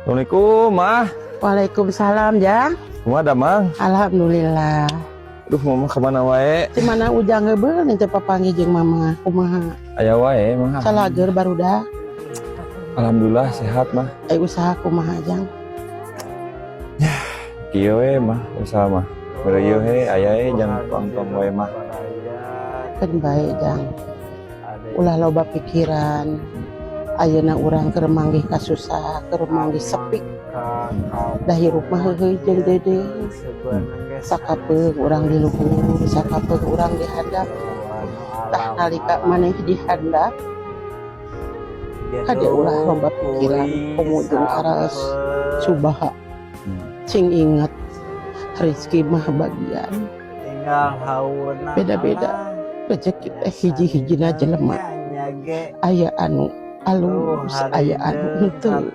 Assalamualaikum, Mah. Waalaikumsalam, Jang. Kumaha damang? Alhamdulillah. Duh, Mama kemana wae? Di mana Ujang heubeul teu papanggih jeung Mama? Kumaha? Aya wae, Mah. Calageur barudak? Alhamdulillah sehat, Mah. Eh, usaha kumaha, Jang? Kieu we, Mah, usaha mah. Mereueuh he aya we jang tong wae, Mah. Keun bae, Jang. Ulah loba pikiran. Ayeuna urang keur manggih kasusah, keur manggih sepi. Da hirup mah heuheuy jeung dede. Sakapeung urang di luhur, sakapeung urang di handap. Tah, nalika maneh di handap, kade ulah loba pikiran, komo jeung karaos subaha. Cing inget, rezeki mah bagian. Beda-beda. Rezeki teh hiji-hijina jelema. Aya anu alus, aya anu henteu.